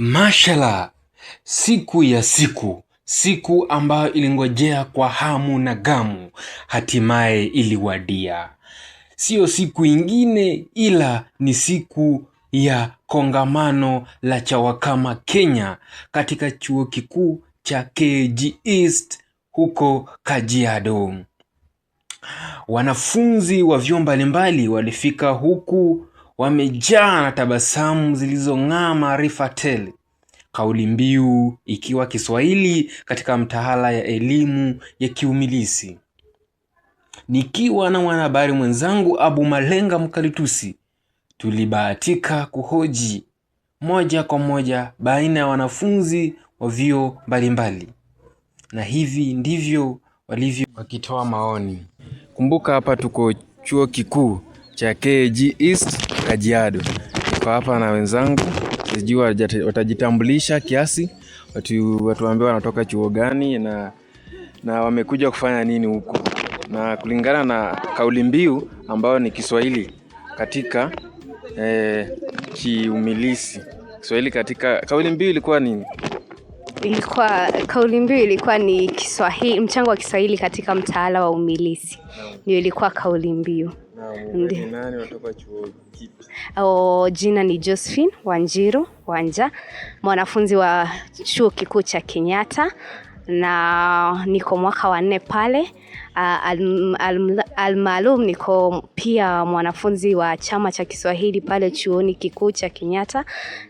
Mashallah, siku ya siku, siku ambayo ilingojea kwa hamu na gamu, hatimaye iliwadia. Sio siku ingine ila ni siku ya kongamano la Chawakama Kenya katika chuo kikuu cha KG East huko Kajiado. Wanafunzi wa vyuo mbalimbali walifika huku wamejaa na tabasamu zilizong'aa maarifa tele. Kauli mbiu ikiwa Kiswahili katika mtaala ya elimu ya kiumilisi. Nikiwa na mwanahabari mwenzangu Abu Malenga Mkalitusi, tulibahatika kuhoji moja kwa moja baina ya wanafunzi wa vyuo mbalimbali, na hivi ndivyo walivyo wakitoa maoni. Kumbuka hapa tuko chuo kikuu cha KG East Kajiado. Niko hapa na wenzangu, sijui watajitambulisha kiasi, watuambie wanatoka chuo gani na wamekuja kufanya nini huku, na kulingana na kauli mbiu ambayo ni Kiswahili katika kiumilisi. Kiswahili katika kauli mbiu ilikuwa nini? Ilikuwa kauli mbiu ilikuwa ni Kiswahili, mchango wa Kiswahili katika mtaala wa umilisi. Ndio ilikuwa kauli mbiu. Ni nani watoka chuo kipi? Jina ni Josephine Wanjiru Wanja, mwanafunzi wa chuo kikuu cha Kenyatta na niko mwaka wa 4 pale. Almaalum niko pia mwanafunzi wa chama cha Kiswahili pale chuoni kikuu cha Kenyatta,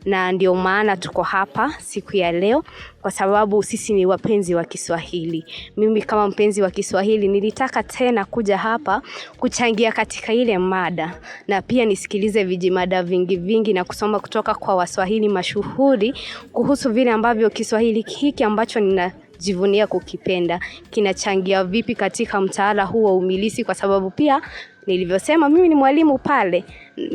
na ndio maana tuko hapa siku ya leo kwa sababu sisi ni wapenzi wa Kiswahili. Mimi kama mpenzi wa Kiswahili nilitaka tena kuja hapa kuchangia katika ile mada na pia nisikilize vijimada vingi vingi na kusoma kutoka kwa Waswahili mashuhuri kuhusu vile ambavyo Kiswahili hiki ambacho ninajivunia kukipenda kinachangia vipi katika mtaala huu wa umilisi, kwa sababu pia nilivyosema mimi ni mwalimu pale,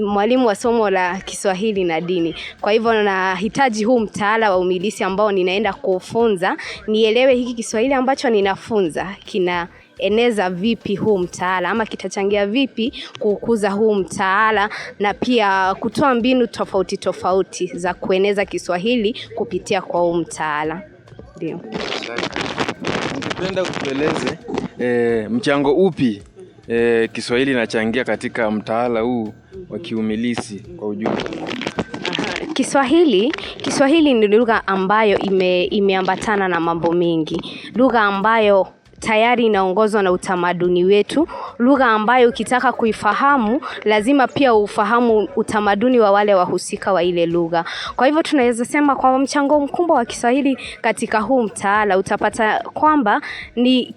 mwalimu wa somo la Kiswahili na dini. Kwa hivyo nahitaji huu mtaala wa umilisi ambao ninaenda kufunza, nielewe hiki Kiswahili ambacho ninafunza kinaeneza vipi huu mtaala ama kitachangia vipi kukuza huu mtaala, na pia kutoa mbinu tofauti tofauti za kueneza Kiswahili kupitia kwa huu mtaala. Ndio. Ningependa utueleze mchango upi Kiswahili inachangia katika mtaala huu wa kiumilisi kwa ujumla. Kiswahili ni lugha ambayo imeambatana na mambo mengi. Lugha ambayo tayari inaongozwa na utamaduni wetu, lugha ambayo ukitaka kuifahamu lazima pia ufahamu utamaduni wa wale wahusika wa ile lugha. Kwa hivyo tunaweza sema kwamba mchango mkubwa wa Kiswahili katika huu mtaala utapata kwamba ni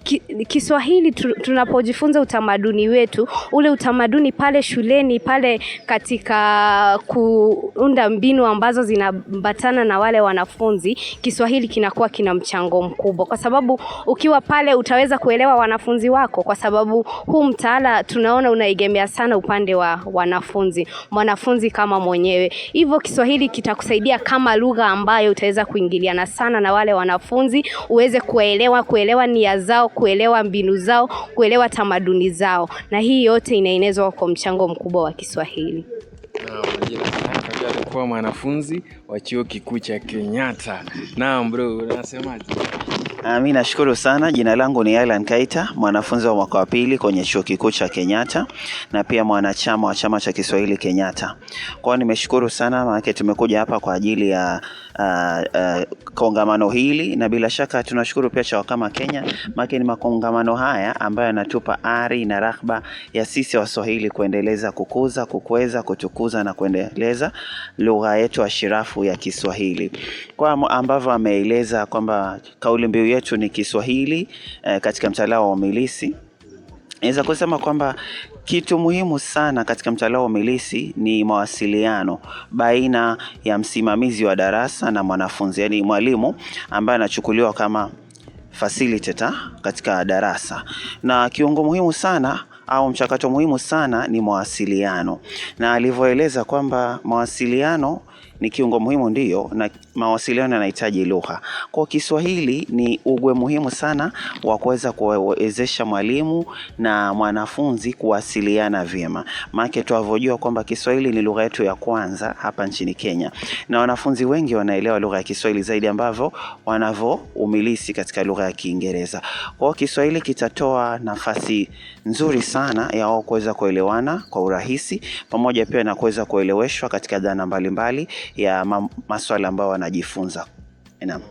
Kiswahili tunapojifunza utamaduni wetu, ule utamaduni pale shuleni, pale katika kuunda mbinu ambazo zinaambatana na wale wanafunzi, Kiswahili kinakuwa kina mchango mkubwa kwa sababu ukiwa pale utaweza kuelewa wanafunzi wako, kwa sababu huu mtaala tunaona unaegemea sana upande wa wanafunzi, mwanafunzi kama mwenyewe. Hivyo Kiswahili kitakusaidia kama lugha ambayo utaweza kuingiliana sana na wale wanafunzi, uweze kuelewa, kuelewa nia zao, kuelewa mbinu zao, kuelewa tamaduni zao, na hii yote inaenezwa kwa mchango mkubwa wa Kiswahili. Alikuwa mwanafunzi wa chuo kikuu cha Kenyatta. Naam bro, unasemaje? Mimi nashukuru sana. Jina langu ni Alan Kaita, mwanafunzi wa mwaka wa pili kwenye chuo kikuu cha Kenyatta na pia mwanachama wa chama cha Kiswahili Kenyatta. Kwa hiyo nimeshukuru sana maana tumekuja hapa kwa ajili ya kongamano hili, na bila shaka tunashukuru pia Chawakama Kenya, maana ni makongamano haya ambayo yanatupa ari na raghba ya sisi Waswahili kuendeleza, kukuza, kukweza, kutukuza na kuendeleza lugha yetu ashirafu ya Kiswahili. Kwa ambavyo ameeleza kwamba kauli mbiu yetu ni Kiswahili katika mtaala wa umilisi, naweza kusema kwamba kitu muhimu sana katika mtaala wa umilisi ni mawasiliano baina ya msimamizi wa darasa na mwanafunzi, yani mwalimu ambaye anachukuliwa kama facilitator katika darasa. Na kiungo muhimu sana au mchakato muhimu sana ni mawasiliano, na alivyoeleza kwamba mawasiliano ni kiungo muhimu ndiyo, na mawasiliano yanahitaji lugha. Kwa Kiswahili ni ugwe muhimu sana wa kuweza kuwezesha mwalimu na mwanafunzi kuwasiliana vyema. Maana tunavyojua kwamba Kiswahili ni lugha yetu ya kwanza hapa nchini Kenya, na wanafunzi wengi wanaelewa lugha ya Kiswahili zaidi ambavyo wanavyoumilisi katika lugha ya Kiingereza. Kwa hiyo Kiswahili kitatoa nafasi nzuri sana ya wao kuweza kuelewana kwa urahisi, pamoja pia na kuweza kueleweshwa katika dhana mbalimbali ya maswala ambayo wanajifunza. Naam.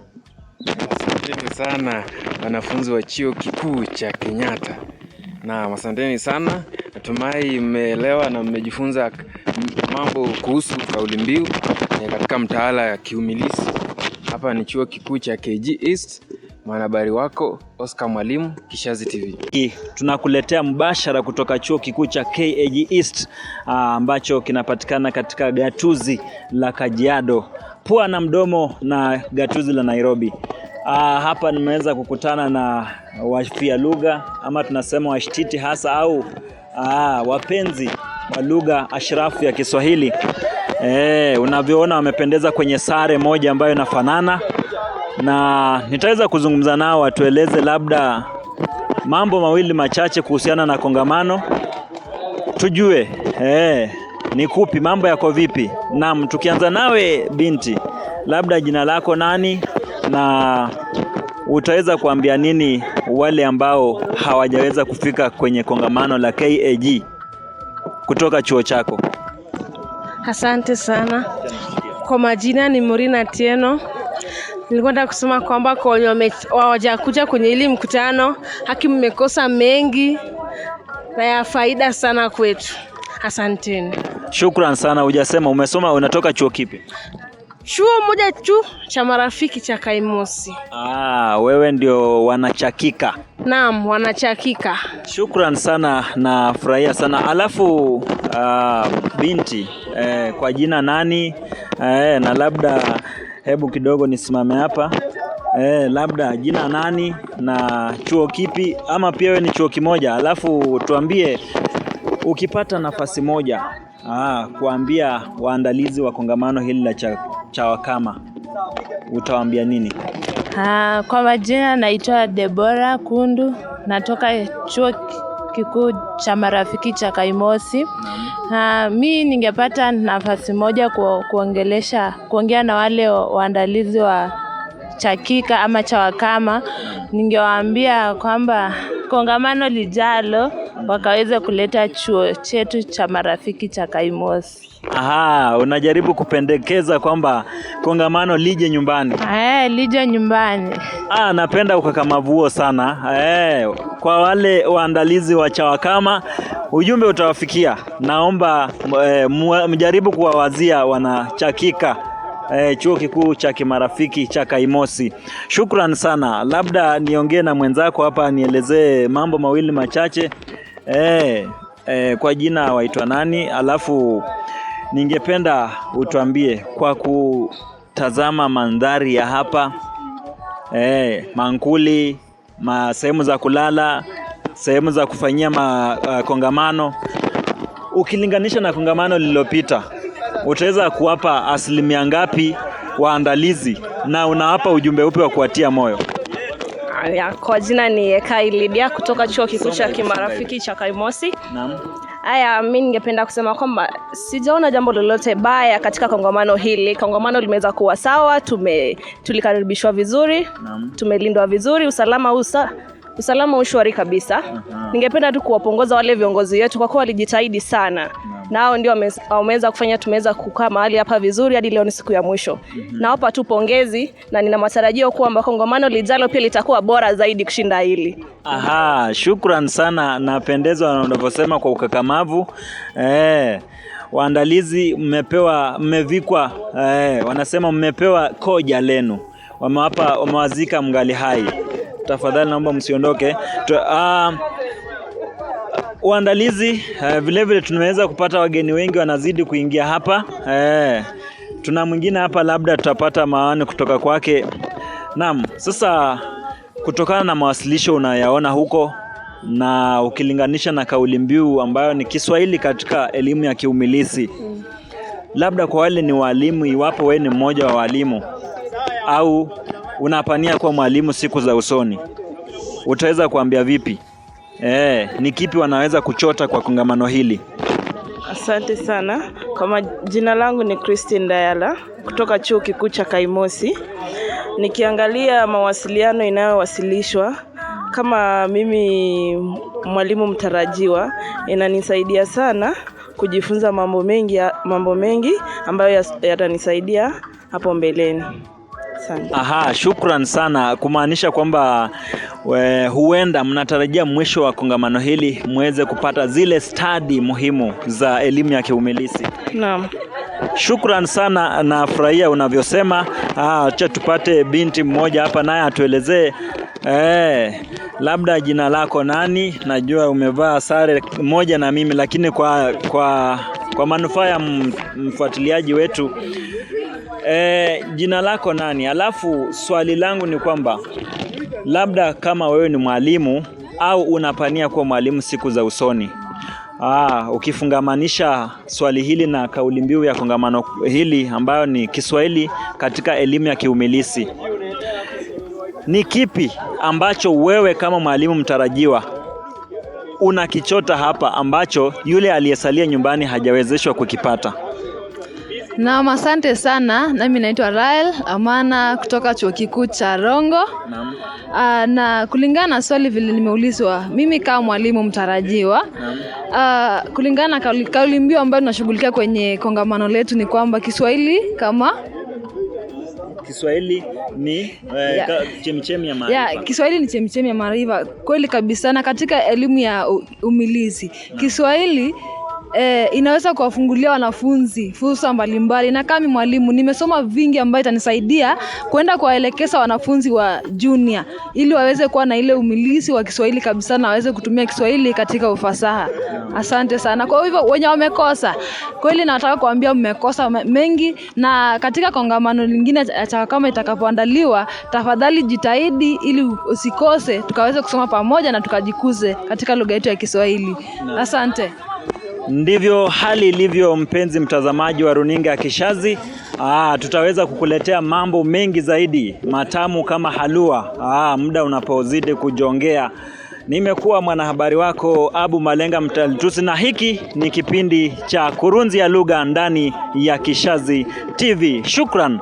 Asanteni sana wanafunzi wa Chuo Kikuu cha Kenyatta. Naam, asanteni sana. Natumai mmeelewa na mmejifunza mambo kuhusu kauli mbiu katika mtaala ya kiumilisi. Hapa ni Chuo Kikuu cha KG East. Mwanahabari wako Oscar Mwalimu, Kishazi TV. Tunakuletea mbashara kutoka Chuo Kikuu cha KAG East ambacho kinapatikana katika gatuzi la Kajiado, pua na mdomo na gatuzi la Nairobi. Hapa nimeweza kukutana na wafia lugha ama tunasema washtiti hasa au wapenzi wa lugha ashrafu ya Kiswahili. Unavyoona wamependeza kwenye sare moja ambayo inafanana, na nitaweza kuzungumza nao watueleze labda mambo mawili machache kuhusiana na kongamano, tujue ni kupi, mambo yako vipi. Naam, tukianza nawe binti, labda jina lako nani na utaweza kuambia nini wale ambao hawajaweza kufika kwenye kongamano la KAG kutoka chuo chako? Asante sana. Kwa majina ni Morina Tieno. Nilikuwa nataka kusema kwamba kwa wenye hawajakuja kwenye hili mkutano, haki mmekosa mengi na ya faida sana kwetu. Asanteni. Shukran sana. Hujasema umesoma, unatoka chuo kipi? Chuo moja tu cha marafiki cha Kaimosi. Wewe ndio wanachakika. Naam, wanachakika. Shukran sana, nafurahia sana. Alafu binti kwa jina nani? Na labda hebu kidogo nisimame hapa. Labda jina nani na chuo kipi, ama pia wewe ni chuo kimoja? Alafu tuambie ukipata nafasi moja kuambia waandalizi wa kongamano hili la Chawakama, utawaambia nini? Kwa majina naitwa Debora Kundu, natoka Chuo Kikuu cha Marafiki cha Kaimosi. Mi ningepata nafasi moja kuongea na wale waandalizi wa Chakika ama Chawakama, ningewaambia kwamba kongamano lijalo wakaweze kuleta chuo chetu cha Marafiki cha Kaimosi. Aha, unajaribu kupendekeza kwamba kongamano lije nyumbani. Lije nyumbani. Napenda ukakamavu huo sana. Kwa wale waandalizi wa Chawakama, ujumbe utawafikia. Naomba mjaribu kuwawazia wanachakika Chuo Kikuu cha Kimarafiki cha Kaimosi. Shukran sana. Labda niongee na mwenzako hapa nielezee mambo mawili machache. Kwa jina waitwa nani? Alafu ningependa utuambie kwa kutazama mandhari ya hapa, mankuli, sehemu za kulala, sehemu za kufanyia kongamano, ukilinganisha na kongamano lililopita, utaweza kuwapa asilimia ngapi waandalizi na unawapa ujumbe upi wa kuwatia moyo? Kwa jina ni Ekai Lydia kutoka Chuo Kikuu cha Kimarafiki cha Kaimosi. Naam. Haya, mimi ningependa kusema kwamba sijaona jambo lolote baya katika kongamano hili. Kongamano limeweza kuwa sawa, tulikaribishwa vizuri. Naam. Tumelindwa vizuri, usalama ushwari kabisa. Ningependa tu kuwapongoza wale viongozi wetu kwa kuwa walijitahidi sana. Nao ndio wameweza kufanya tumeweza kukaa mahali hapa vizuri hadi leo ni siku ya mwisho. Nawapa tu pongezi na nina matarajio kwamba kongamano lijalo pia litakuwa bora zaidi kushinda hili. Aha, shukran sana, napendezwa na unavyosema kwa ukakamavu. Waandalizi mmevikwa, wanasema mmepewa koja lenu. Wamewazika mngali hai. Tafadhali naomba msiondoke. Waandalizi vile vile tumeweza kupata wageni wengi wanazidi kuingia hapa. Tuna mwingine hapa, labda tutapata maoni kutoka kwake. Naam, sasa kutokana na mawasilisho unayaona huko na ukilinganisha na kauli mbiu ambayo ni Kiswahili katika elimu ya kiumilisi, Labda kwa wale ni walimu, iwapo wewe ni mmoja wa walimu au unapania kuwa mwalimu siku za usoni, utaweza kuambia vipi? Ni kipi wanaweza kuchota kwa kongamano hili? Asante sana. Kwa jina langu ni Christine Dayala kutoka Chuo Kikuu cha Kaimosi. Nikiangalia mawasiliano inayowasilishwa kama mimi mwalimu mtarajiwa, inanisaidia sana kujifunza mambo mengi ambayo yatanisaidia hapo mbeleni. Asante. Aha, shukran sana, kumaanisha kwamba huenda mnatarajia mwisho wa kongamano hili muweze kupata zile stadi muhimu za elimu ya kiumilisi. Naam. Shukran sana, nafurahia unavyosema. Acha tupate binti mmoja hapa naye atuelezee. Labda jina lako nani? Najua umevaa sare moja na mimi, lakini kwa manufaa ya mfuatiliaji wetu, jina lako nani? Alafu swali langu ni kwamba labda kama wewe ni mwalimu au unapania kuwa mwalimu siku za usoni, ukifungamanisha swali hili na kauli mbiu ya kongamano hili ambayo ni Kiswahili katika elimu ya kiumilisi, ni kipi ambacho wewe kama mwalimu mtarajiwa unakichota hapa ambacho yule aliyesalia nyumbani hajawezeshwa kukipata? Naam, asante sana. Nami naitwa Rael Amana kutoka Chuo Kikuu cha Rongo. Naam. Na kulingana na swali vile nimeulizwa, mimi kama mwalimu mtarajiwa, kulingana na kauli mbiu ambayo tunashughulikia kwenye kongamano letu ni kwamba Kiswahili kama Kiswahili ni chemchemi ya maarifa. Kiswahili ni chemchemi ya maarifa kweli kabisa, na katika elimu ya umilisi Kiswahili inaweza kuwafungulia wanafunzi fursa mbalimbali. Na kama mwalimu nimesoma vingi ambayo itanisaidia kwenda kuwaelekeza wanafunzi wa junior ili waweze kuwa na ile umilisi wa Kiswahili kabisa na waweze kutumia Kiswahili katika ufasaha. Asante sana. Kwa hivyo wenye wamekosa, kweli nataka kuambia mmekosa mengi, na katika kongamano lingine kama itakapoandaliwa, tafadhali jitahidi ili usikose, tukaweze kusoma pamoja na tukajikuze katika lugha yetu ya Kiswahili. Asante. Ndivyo hali ilivyo, mpenzi mtazamaji wa runinga ya Kishazi. Tutaweza kukuletea mambo mengi zaidi matamu kama halua muda unapozidi kujongea. Nimekuwa mwanahabari wako Abu Malenga Mtalitusi, na hiki ni kipindi cha Kurunzi ya Lugha ndani ya Kishazi TV. Shukran.